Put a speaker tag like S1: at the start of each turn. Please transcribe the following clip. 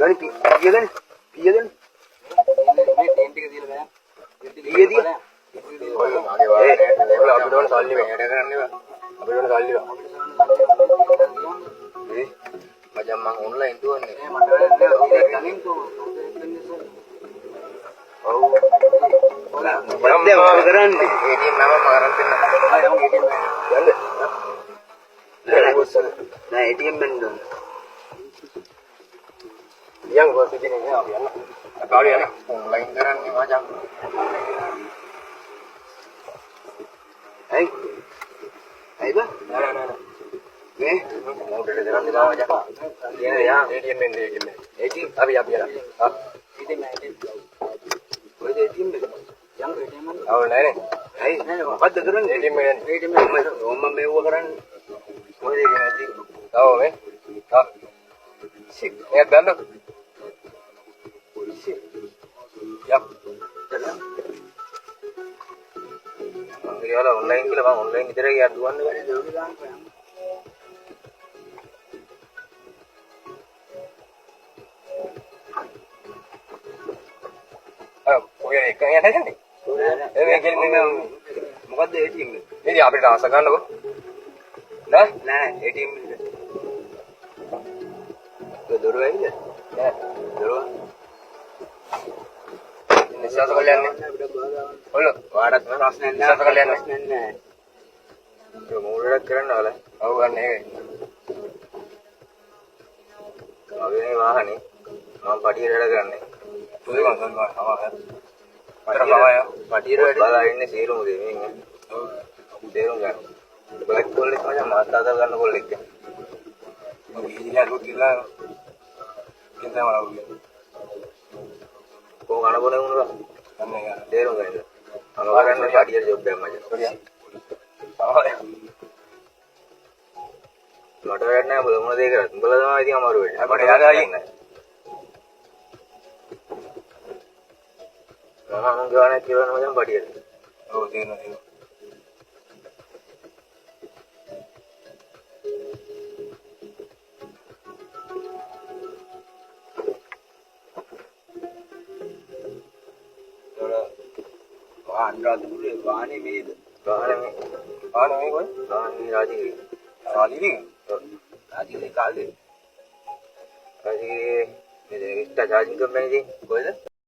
S1: ගනි පිය ගනි පිය ගනි
S2: මේ ටෙන්ට් එක තියලා බෑ.
S1: පිය දිය
S3: ඔය මගේ වාහනේ නෑ අපිට ඕන සල්ලි වැඩ කරන්න එපා. අපිට ඕන සල්ලි බා. මේ මචං මං ඔන්ලයින් දුවන්නේ.
S2: නෑ මට වැඩක් නෑ. ගනින් තෝ.
S3: ඔව්.
S1: මොකද්ද මම කරන්නේ?
S3: ATM නම මම අරන් දෙන්න.
S2: ආ යමු ATM එකට.
S3: යන්න.
S1: නෑ නෑ ATM එන්න ඕන.
S3: යන් කොහොමද ඉන්නේ අපි යන්න. අපි යන්න. ඔන්ලයින් කරන්නේ මචං.
S1: ඇයි? ඇයි බා?
S3: නෑ නෑ නෑ.
S1: මේ
S3: මොකටද කරන්නේ බා මචං. කියන යා ATM එන්නේ ATM.
S1: ATM
S3: අපි අපි යන්න. ආ
S2: ATM ATM.
S1: කොහෙද ATM එක?
S2: යමු ATM එකට.
S3: ඔව් නෑ නේ.
S1: ඇයි මොකද්ද කරන්නේ?
S3: ATM එන්නේ.
S2: ATM
S1: ඔම්ම මෙව්ව කරන්නේ.
S3: කොහෙද ATM ඇති? ඔව් මේ. ආ. සික් එයා ගන්න. යා. මං කියලා ඔන්ලයින් කියලා මං ඔන්ලයින් විතරයි යා දුවන්නේ බෑ.
S2: දෝගේ දාන්න යමු.
S3: අර ඔය එක යන්නේ නැන්නේ. ඒ මේ කියන්නේ
S1: මොකද්ද ATM එක?
S3: ඉතින් අපිට ආස ගන්නකො. නෑ
S1: නෑ නෑ ATM එක. ඔය දොර වැහිද?
S3: නෑ.
S1: දොර
S3: විශ්වාස කරලා යන්නේ.
S2: අපිට බාධා වන්න.
S3: ඔන්න
S1: ඔයාලට ප්‍රශ්නයක් නෑ.
S3: විශ්වාස කරලා යන්නේ.
S1: ප්‍රශ්නයක් නෑ.
S3: ඒ මෝඩ වැඩක් කරන්න ඔයාලා. ඔව් අන්න ඒකයි.
S1: මගේ මේ වාහනේ මම පටියට වැඩ කරන්නේ.
S3: සෝරි මං සෝරි මං සමා කරා.
S1: පටියට වැඩ බලා ඉන්නේ සියලුම දේ මේ ඉන්නේ.
S3: ඔව්.
S1: තේරුම් ගන්න. බ්ලැක් කොල්ලෙක් මචං මාත් ආදල් ගන්න කොල්ලෙක්.
S3: ඔව් ඉතින් අර කියලා කියන තමයි මම කියන්නේ.
S1: කොහොම කන බොන වුණා.
S3: අන්න ඒක.
S1: තේරුම් ගන්න. මම කරන්නේ පටියට ජොබ් එකක් මචං.
S3: සෝරි. සමා කරා.
S1: මට වැඩක් නෑ උඹලා මොන දේ කරත්. උඹලා තමයි ඉතින් අමාරු වෙන්නේ.
S3: අපිට යාළුවා ඉන්නේ.
S1: මම අනුන් ගානක් කියලා මචං පටියට.
S3: ඔව් තේරෙනවා තේරෙනවා.
S2: අනුරාධපුරේ වාහනේ මේද?
S1: වාහනේ මේ
S3: වාහනේ මේ කොයි?
S1: වාහනේ රාජගිරි.
S3: රාජගිරි?
S2: රාජගිරි කාලේ.
S1: රාජගිරි මේ එක්ස්ට්‍රා චාර්ජින් කම්පැනි තියෙන්නේ. කොහෙද?